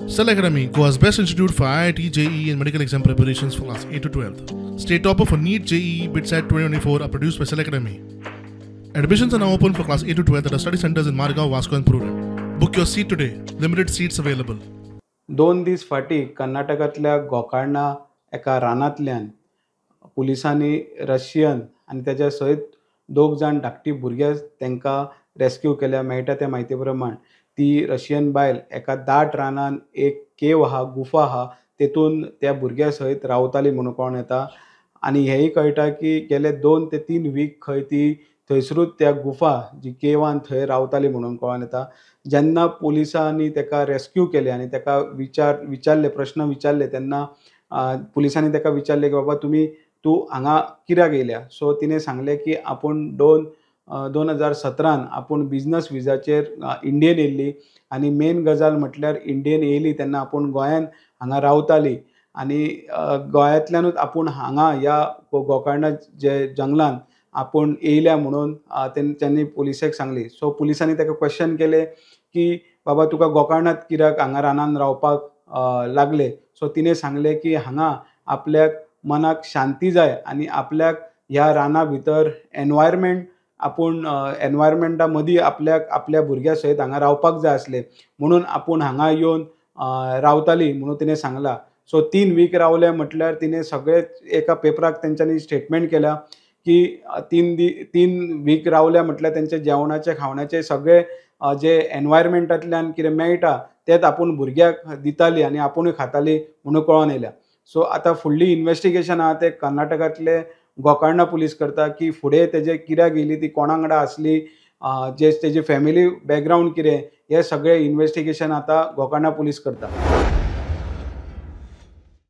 Cell Academy, Goa's best institute for IIT, JEE and medical exam preparations for class 8 to 12. State topper for NEET, JEE, BITSAT 2024 are produced by Cell Academy. Admissions are now open for class 8 to 12 at our study centers in Margao, Vasco and Prurem. Book your seat today. Limited seats available. 2 दीस फाटीं कर्नाटकांतल्या गोकर्णा एका रानांतल्यान पुलिसांनी Russian आनी तेज्या सयत 2 जाण धाकटी भुरगे तांकां रेस्क्यू केल्या. मेळटा त्या म्हायती प्रमाण ती रशियन बायल एका दाट रानान एक केव आहा, गुफा आहा, तेतून त्या भुरग्या सयत रावताली म्हणून कळोन येता. आनी हेंय कळटा की गेले 2 ते 3 वीक खंय ती थंयसरूच त्या गुफा जी केवान थंय रावताली म्हणून कळोन येता. जेन्ना पुलिसांनी ताका रेस्क्यू केले आनी ताका विचारले, प्रश्न विचारले, तेन्ना पुलिसांनी ताका विचारले की बाबा तूं हांगा कित्याक येयल्या. सो तिणें सांगलें की आपूण 2017 आपूण बिजनस विजाचेर इंडियेन येयल्ली आनी मेन गजाल म्हटल्यार इंडियेन येयली तेन्ना आपूण गोंयान हांगा रावताली आनी गोंयांतल्यानूच आपूण हांगा ह्या गोकर्णा जे जंगलान आपूण येयल्या म्हणून तेंच्यांनी पुलिसेक सांगली. सो पुलिसांनी ताका क्वेश्चन केले की बाबा तुका गोकर्णांत कित्याक हांगा रानान रावपाक लागले. सो तिणें सांगलें की हांगा आपल्याक मनाक शांती जाय आनी आपल्याक ह्या राना भितर एनवायरमेंट आपूण एनवायरमेंटा मदीं आपल्याक आपल्या भुरग्या सयत हांगा रावपाक जाय आसलें म्हणून आपूण हांगा येवन रावताली म्हणून तिणें सांगलां. सो 3 वीक रावले म्हटल्यार तिणें सगळे एका पेपराक तेंच्यांनी स्टेटमेंट केल्या की 3 वीक रावल्या म्हटल्यार तेंचे जेवणाचे खावण्याचे सगळे जे एनवायरमेंटांतल्यान कितें मेळटा तेच आपूण भुरग्याक दिताली आनी आपुणूय खाताली म्हणून कळोन येयल्या. सो आतां फुडली इन्वेस्टिगेशन आहा ते कर्नाटकांतले गोकर्णा पुलीस करता की फुडें तेजे कित्याक येयली, ती कोणा वांगडा आसली, जे तेजी फॅमिली बॅकग्रावंड कितें, हे सगळें इन्वेस्टिगेशन आतां गोकर्णा पुलीस करता.